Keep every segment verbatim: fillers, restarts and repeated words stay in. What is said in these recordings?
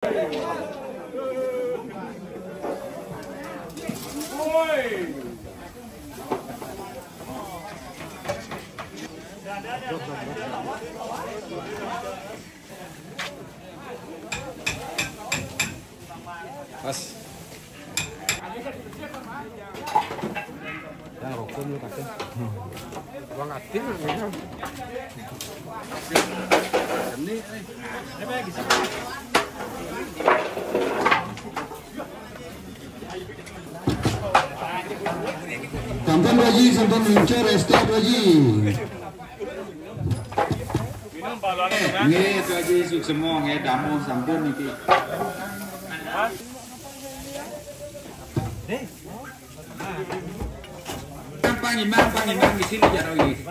Pas. Yang rokok dulu, Kak. Bang Atin, ini. Ini, eh. Sampun, Pak Haji, sampun meluncur, stop, Pak Haji. Nggih, Pak Haji, suksema, nggih, damuh sampun niki. Pangimang, pangimang di sini, jaro iki.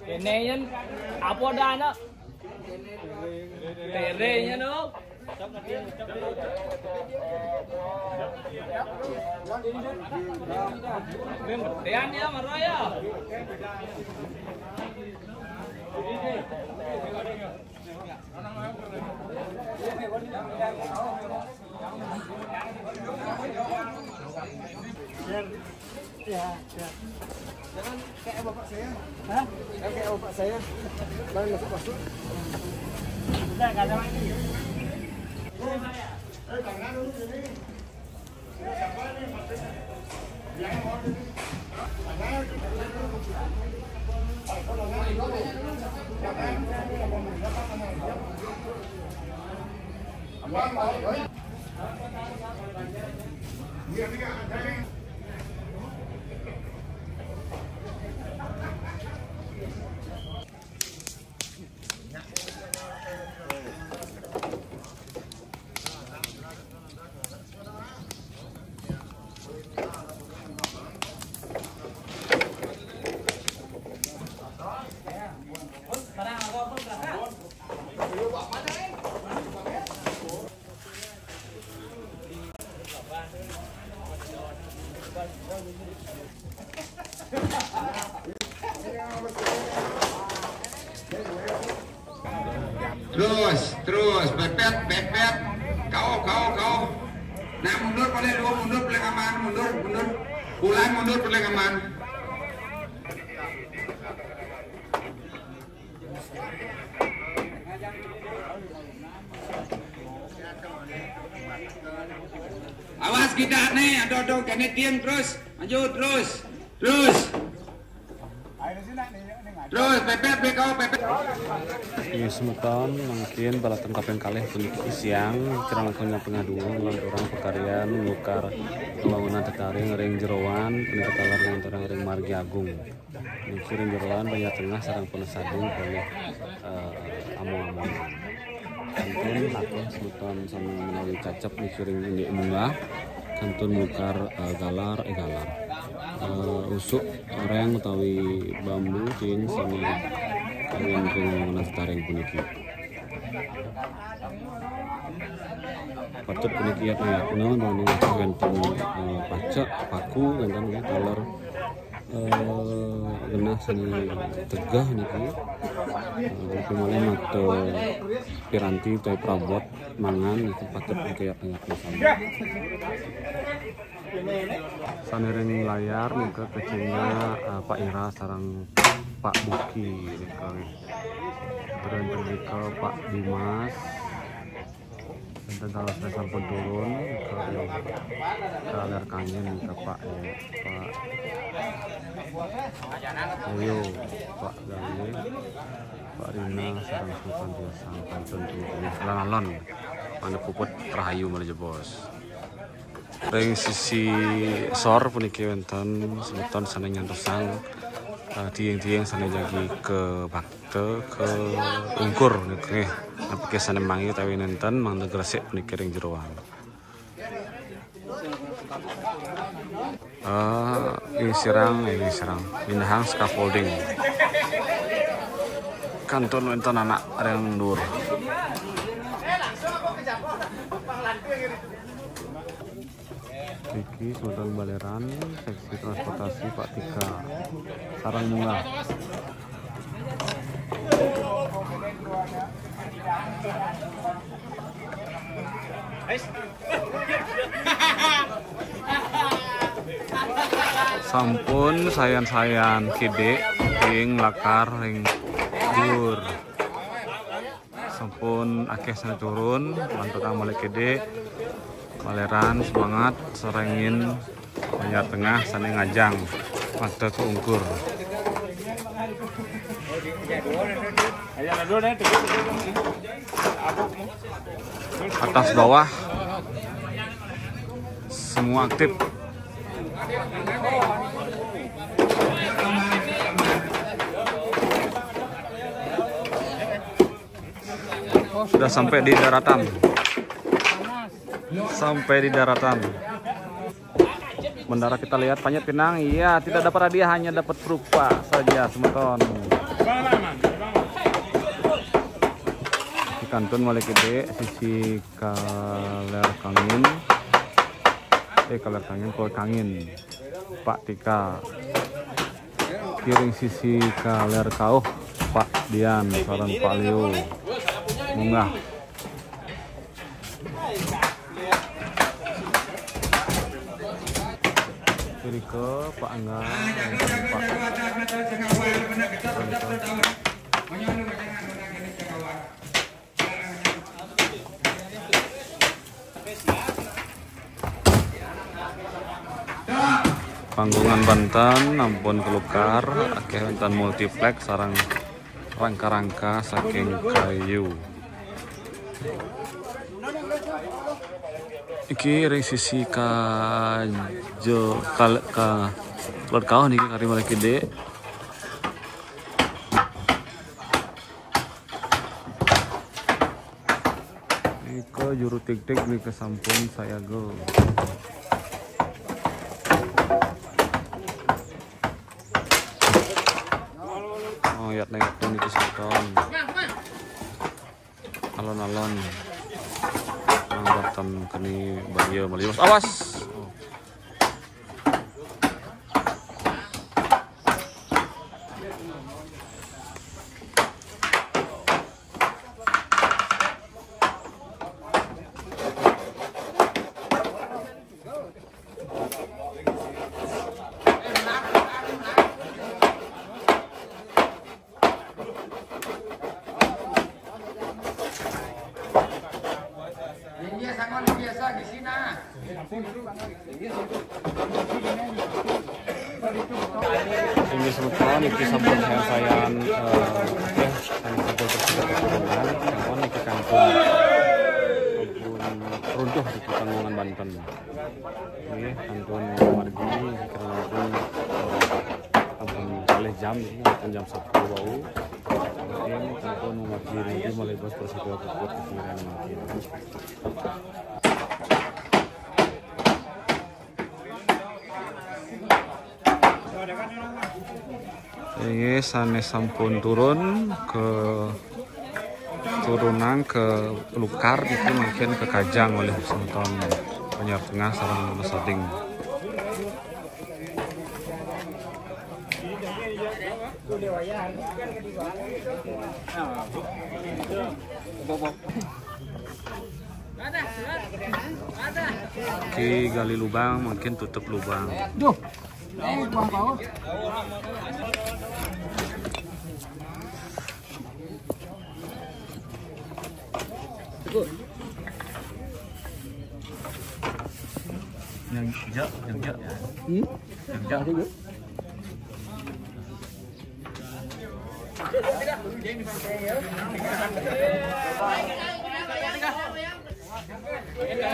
Kene yen apa dana? Tere yen no. Yan ya maro ya. Ya, ya. Jangan kayak bapak saya. Hah? Jangan kayak bapak saya. Jangan masuk-masuk. Udah, nggak ada lagi. Eh, tangan dulu sini. Ini siapa ini? Yang mau ini. Tangan. Tangan. Terus, terus, pepet, pepet. Kau, kau, kau. Nah, mundur paling dua, mundur paling aman, mundur, mundur. Pulang mundur paling aman. Kita nih, ada dong, kene tiang terus, lanjut terus, terus, terus, pepet, pepet, pepet. Ini semeton mungkin balaton kaping kalih puniki siang kirang langkung pengaduan lantaran pakaryan nukar pembangunan tetaring ring jeroan puniki taler lantaran ring Margi Agung. Niki ring jeroan Banjar Tengah sareng Penesading polih eh, among-amongan. Kantun akéh semeton sami menawi cacep niki ring indik munggah. Kantun nukar eh, galar, eh galar. Eh, usuk oreng utawi bambu tin sami kawin ring wangun tetaring puniki. Patut puniki yatna-yatna, nanging wénten eh, pacek, paku, wénten nggih taler eh, genah sami tegeh niki. Eh, niki malih mata piranti utawi prabot mangan niki patut niki yatna-yatna sami. Sané ring layar nika kacingak eh, Pak Ira sareng Pak Buki nika nggih. Terus nika Pak Dimas. Enten taler sampun turun ke, ke ler kangin ke Pak ya, Pak Ayo, Pak Galih, Pak Rina sareng Sultan biasa kantun tuh. Alon-alon. Mana puput rahayu malah jebos. Ring sisi sor puniki wénten semeton sané nyantosang eh, tiang-tiang sané jagi ke bakte ke ungkur nggih. Napi sané manggi utawi nénten mangda gresik puniki ring jeroan. Eh, ini sirang, ini sirang. Mindahang scaffolding. Kantun wénten anak ring dhuwur. Niki semeton baleran seksi transportasi Pak Tika. Sarang munggah. Sampun sayan-sayan kidik ring lakar ring dhuwur. Sampun akéh sané turun, mantuk malih kidik. Maleran semangat sarengin Banjar Tengah sané ngajang mata ke ungkur. Atas bawah semua aktif. Sudah sampai di daratan. Sampai di daratan. Sementara kita lihat Panyut Pinang, iya, tidak dapat hadiah, hanya dapat perupa saja, semeton. Di kantun malih kidik, sisi kaler kangin. Eh, kaler kangin, kol kangin. Pak Tika. Kiring sisi kaler kauh, Pak Dian sareng Pak Leo. Munggah. Irika Pak Angga, Pak. Panggungan banten ampun kelukar, akéh wénten multiplex sareng rangka-rangka saking kayu. Iki ring sisi ka jo kal ka Lord Kauh niki kari malih kidik. Nika juru tik-tik nika sampun sayaga. Oh, yat nek pun itu semeton. Alon-alon. Nang boten keni bahaya malih. Awas. Oh. Yang biasa, yang biasa di sini. Inggih semeton, niki sampun sayan-sayan, eh, nggih, sampun keturunan, sampun niki kantun, sampun runtuh di Tanggungan Banten. Nggih, kantun margi, karena pun, eh, sampun kalih jam, niki, sampun jam satu wau. Mungkin kantun margi niki malih bos persida puput kesulitan mungkin. Inggih, sanes sampun turun ke turunan ke lukar niki mungkin ke kajang olih semeton Banjar Tengah sareng Wonosading. Ki gali lubang, mungkin tutup lubang. Duh. Eh, buang bau. Yang hijau, yang hijau. Hmm? Yang hijau.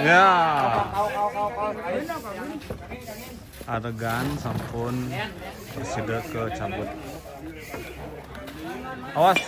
Ya. Adegan sampun presida kacabut. Awas.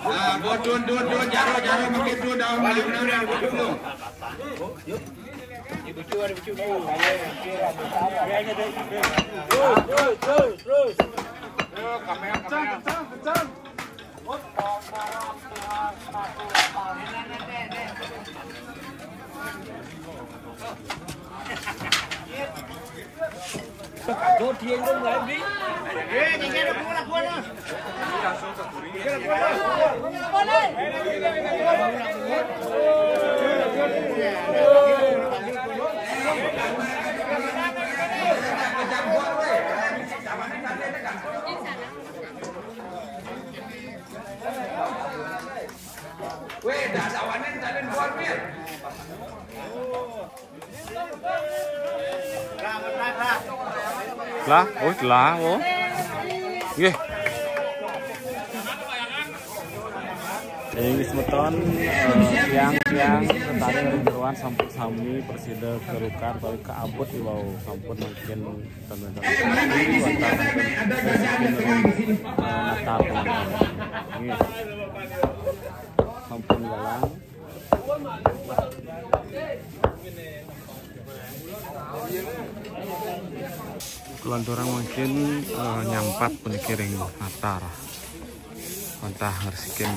Ah, go dun, dun, dun, jaro, jaro, makin dun, daun, daun, daun, daun, dun. Terus, terus, terus, terus. Kencang, kencang, kencang. Weh, dah sawanin talin buat mir. Lah, oh, lah, oh. Nggih. Inggih semeton, eh, tiang-tiang tetaring ring jeroan sampun sami presida kelukar utawi kaabut iwau sampun mangkin ten-ten. Natar teman-teman. Nggih. Sampun galang. Kelanturang mangkin, eh, nyampat puniki ring natar. Wantah ngresikin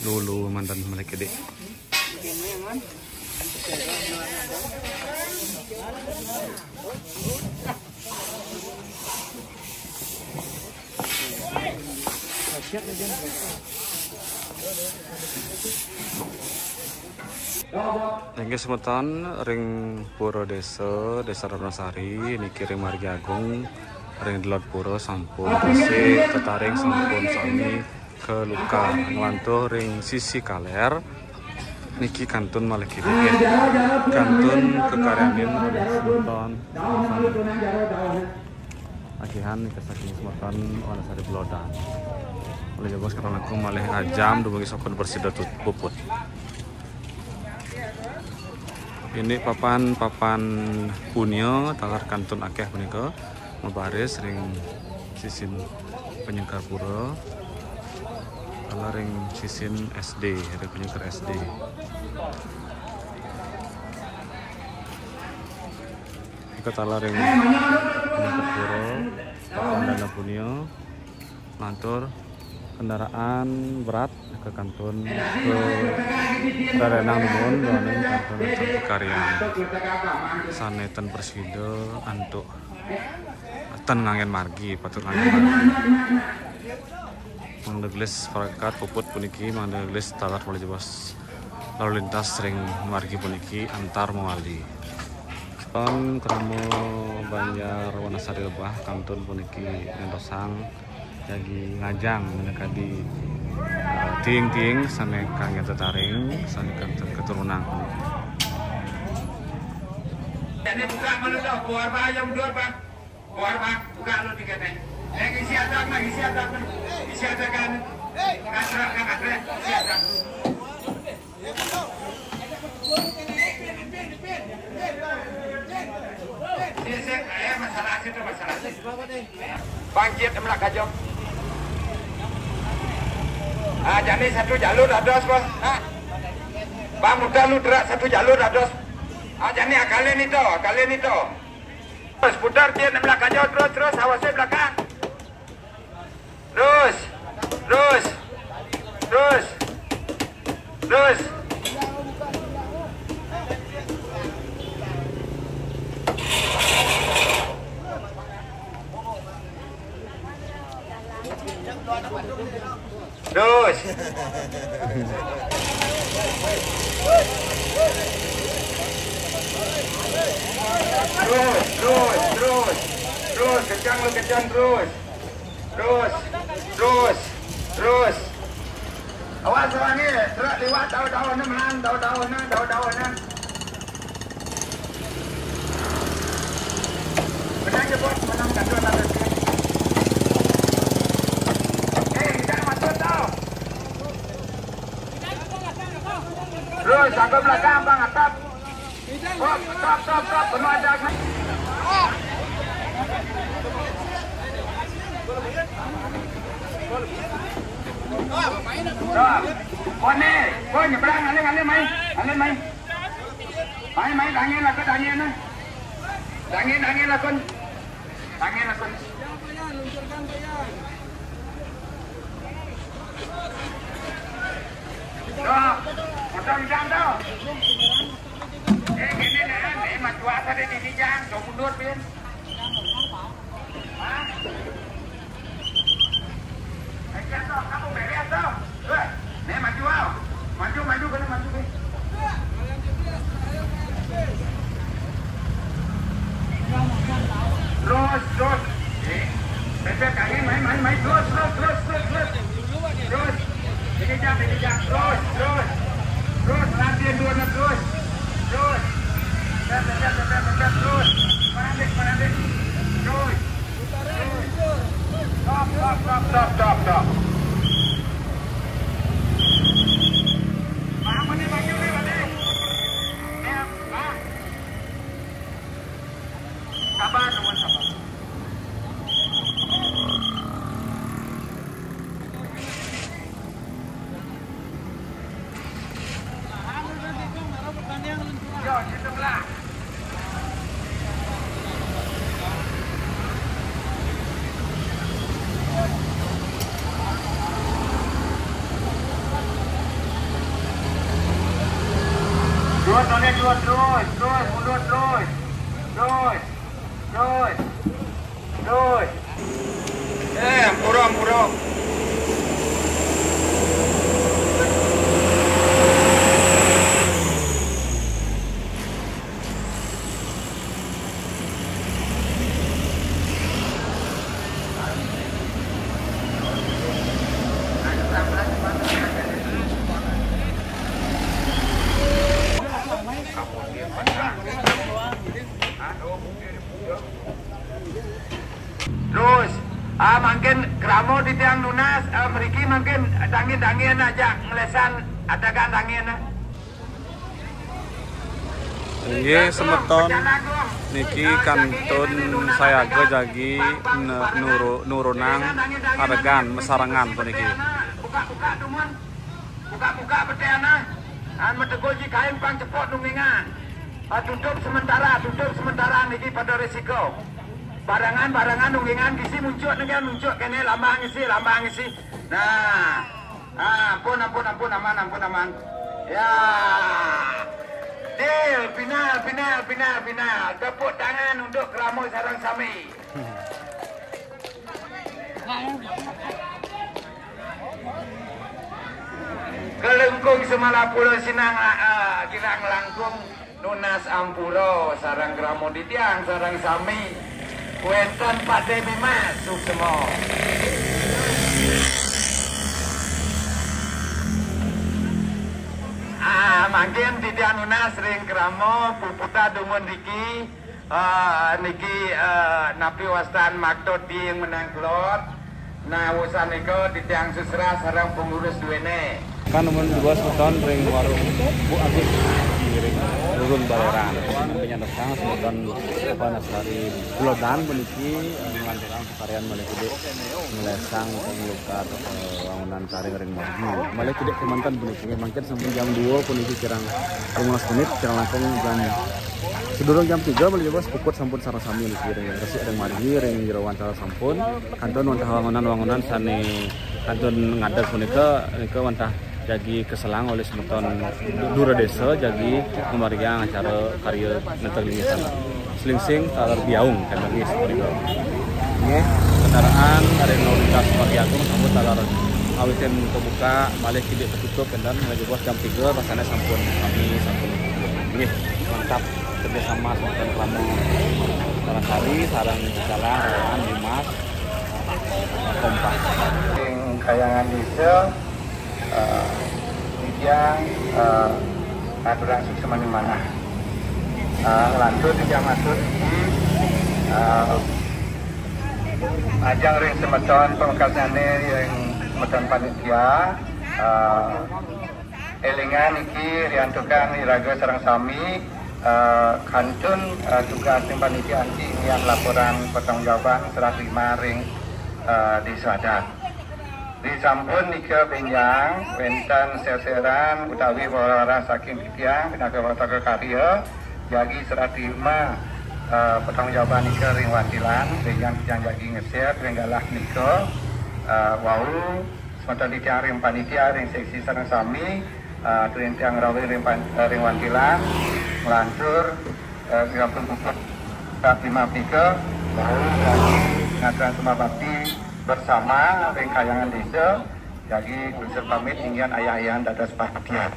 lulu manten malih gedé. Inggih semeton, ring Pura Désa, Désa Ratnasari, niki ring Margi Agung, ring delod pura sampun resik, tetaring sampun sami kalukar, nglantur ring sisi kalér, niki kantun malih kidik, nggih. Kantun kakaryanin olih semeton. Agihan nika saking semeton Wanasari Belodan. Olih jebos karena langkung malih ajam dumugi sampun presida tut-, puput. Ini papan-papan punia taler kantun akéh punika mabaris ring sisin Penyengkar pura, taler ring sisin S D, ring penyengkar S D. Ika taler ring penyengkar pura, Papan Dana Punia, lantur kendaraan berat ika kantun ka rerenang dumun, duaning kantun acan pakaryan. Sane ten prasida antuk ten nganggen margi, patut nganggen margi. Mangda gelis parekat puput puniki, mangda gelis taler malih jebos lalu lintas ring margi puniki antar mawali. Pang krama Banjar Wanasari Lebah kantun puniki ngantosang jagi ngajang minakadi, eh, tiing-tiing sane kangge tetaring, sane kantun katurunang puniki. Jani buka malu dah, buar bayam dua, Pak. Buar, Pak, buka lu tiketnya. Eh, isi atak, nah, isi atak, nah. Isi atak, kan. Kasrak, kan, kasrak, isi atak. Sik, sik, eh, masalah situ, masalah situ. Bangkit, emlak kajok. Ah, jani satu jalur dados, Bos. Ah. Bang, muter lu terak satu jalur dados. Ah, jani akalin itu, akalin itu. Terus putar dia, emlak kajok, terus, terus, awas di belakang. Terus. Terus. Terus. Terus. Terus. Terus, terus, terus. Terus, kencang lu, kencang terus. Terus, terus, terus. Awas, awas ni, truk liwat, tahu-tahu ni menang, tahu-tahu ni, tahu-tahu ni. Menang je, Bos, menang kat dua ratus. Eh, kita masuk tau. Terus, aku belakang, Bang Atap. Stop, stop, stop, stop, penuh aja. Stop. Kon ni, kon nyebrang, alih, alih, main, alih, main. Main, main, tangan lah, tangan lah. Tangan, tangan lah, kon. Tangan lah, kon. Stop. Potong jam tu. Eh, kene nah, ni mah tua tadi di Bijang, kau mundur, Bin. Hah? Eh, jatuh, kamu beres tu. Eh, ni maju, au. Maju, maju, kena maju, Bin. Terus, terus. Eh, pepet kaki, main, main, main. Terus, terus, terus, terus, terus. Terus. Dikejar, dikejar. Terus, terus. Terus, latihan dua, enam, terus. Terus. Pencet, pencet, pencet, pencet, terus. Parandik, parandik. Terus. Terus. Stop, stop, stop, stop, stop, stop. Bang, maju, maju, maju, maju. Ya, Bang. Sabar, teman, sabar. Yo, situ belah. Terus, terus, terus, terus, terus, mundur, terus. Terus, terus, terus. Eh, ampura, ampura. Terus, ah, mangkin krama titiang nunas, ah, mriki mangkin tanggin-tanggin aja nglesan adegan tanggin, ah. Inggih semeton, niki kantun sayaga jagi ne-, nuru-, nurunang adegan masarengan puniki. Buka-buka dumun. Buka-buka betena. An metegul ji kain pang cepok nunggingan. Ah, tutup sementara, tutup sementara niki pada risiko. Barangan-barangan nunggingan gisi muncuk niki, muncuk kene lambang gisi, lambang gisi. Nah. Ah, ampun, ampun, ampun, aman, ampun, aman. Ya. Deal, final, final, final, final. Tepuk tangan untuk Keramo sareng sami. Kelengkung Semala Pulo Sinang, ah, ah, Gilang Langkung, nunas ampura sareng Keramo titiang sareng sami. Wenten Pak Dewi Mas Suksma. Ah, mangkin titiang nunas ring Keramo, puputang dumun niki. Ah, niki, ah, napi wastan makta tiing menang kelod. Nah, wusan nika titiang susrah sareng pengurus duene. Kan nemen dua semeton ring warung Bu Agus di ring Rurun Baleran. Penyanderang semeton Bapak Nasari Blodan puniki, eh, nglanturang pakaryan malih kidik nglesang utawi nglukar, eh, wangunan karing ring margi. Malih kidik kemanten puniki, mangkin sampun jam dua puniki kirang lima belas menit, kirang langkung jam, sedurung jam tiga malih jebos puput sampun sareng sami niki ring resik ring margi, ring jero acara sampun. Kantun wantah wangunan-wangunan sane kantun ngadeg punika, nika wantah jagi kaselang olih semeton Dura Desa jagi ngamargiang acara karya nenteg linggih sana. Slingsing taler biaung kantun nggih sapunika. Nggih, kendaraan ring lalu lintas Margi Agung sampun taler awitin kabuka malih kidik katutup kantun, malih jebos jam tiga rasane sampun sami sampun. Nggih, mantap kerjasama semeton Keramo. Sareng Sari, sareng Galah, Rayaan, Dimas, kompak. Ring Kayangan Desa, eh, titiang, eh, aturang suksmaning manah. Eh, lantur titiang matur niki, eh, majeng ring semeton pamekasane ring semeton panitia, eh, elingan niki riantukan iraga sareng sami, eh, kantun, eh, tugas ring panitia niki ngian laporan pertanggungjawaban serah terima ring, eh, desa adat. Risampun nika benjang wenten ser-seran utawi wara-wara saking titiang pinaka wartaka karya jagi serah terima, eh, pertanggungjawaban nika ring wantilan, benjang titiang jagi ngeser ring galah nika, eh, wau semeton titiang ring panitia, ring seksi sareng sami, eh, titiang rawi ring pan-, eh, ring wantilan, nglantur, eh, sampun puput serah terima nika, wau jagi ngaturang sembah bakti bersama ring Kayangan Desa, jagi unsur pamit inggian ayah-ayahan dados panitia.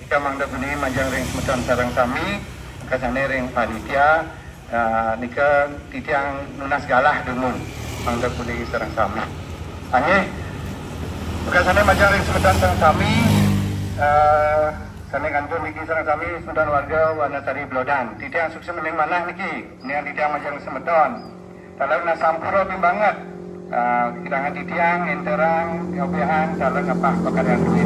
Nika mangda puniki majeng ring semeton sareng sami, kasane ring panitia, ah, nika titiang nunas galah dumun, mangda puniki sareng sami. Nggih, kasane majeng ring semeton sareng sami, ah, sane kantun niki sareng sami semeton warga Wanasari Blodan. Titiang suksmaning manah niki, nika titiang majeng ring semeton. Taler nasampura banget. Ah, kirangan titiang, enterang, nyobiahang, taler ngepah pakaryan duit.